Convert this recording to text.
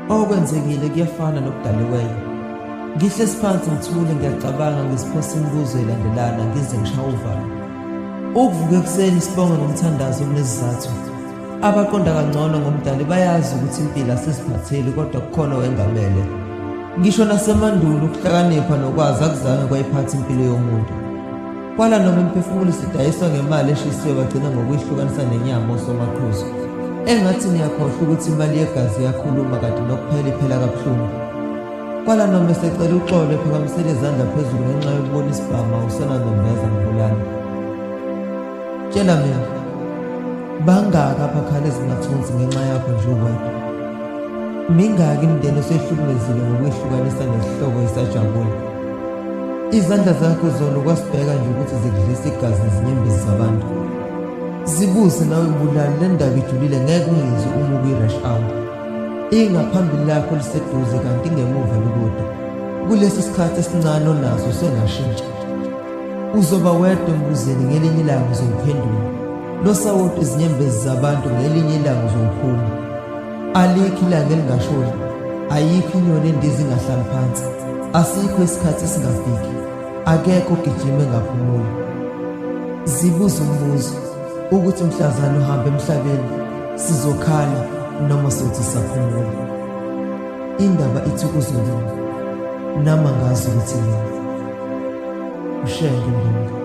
Okwenzekile kuyafana nokudaliweyo. Ngihlezi phansi ngithule ngiyacabanga ngiziphosa imibuzo ilandelana ngize ngishaye uvalo. Ukuvuka ekuseni sibonge ngomthandazo kunezizathu. Abaqonda kangcono ngomdali bayazi ukuthi impilo asiziphatheli kodwa kukhona owengamele. Ngisho nasemandulo ukuhlakanipha nokwazi akuzange kwayiphatha impilo yomuntu. Kwala noma imiphefumulo isidayiswa ngemali eshisiwe bagcina ngokuyihlukanisa nenyama osomaqhuzu. Engathi niyakhohlwa ukuthi imali yegazi iyakhuluma kanti nokuphela iphela kabuhlungu. Kwala noma esecela uxolo ephakamisela izandla phezulu ngenxa yokubona isibhamu awusenanembeza mbulali. Tshela mina, bangaki abakhala ezimathonsi ngenxa yakho nje uwedwa? Mingaki imindeni oseyihlukumezile ngokuyihlukanisa nezihlobo isajabula? Izandla zakho zona ukwasibheka nje ukuthi zikudlisa igazi nezinyembezi zabantu. Zibuze nawe mbulali, le ndaba ijulile ngeke ungizwe uma ukwi-rush hour. Ingaphambili lakho liseduze kanti ingemuva likude. Kulesi sikhathi esincane onaso usengashintsha. Uzoba wedwa embuzeni ngelinye ilanga uzowuphendula. Lo sawoti izinyembezi zabantu ngelinye ilanga uzowuphuma. Alikho ilanga elingashoni, ayikho inyoni endiza ingahlali phansi. Asikho isikhathi esingafiki, akekho ogijima engaphumuli. Zibuza umbuzo ukuthi mhlazane uhamba emhlabeni sizokhala noma sothi saphumula. Indaba ithi kuzolunga, nami angazi ukuthi nini. Ushenge mbongi.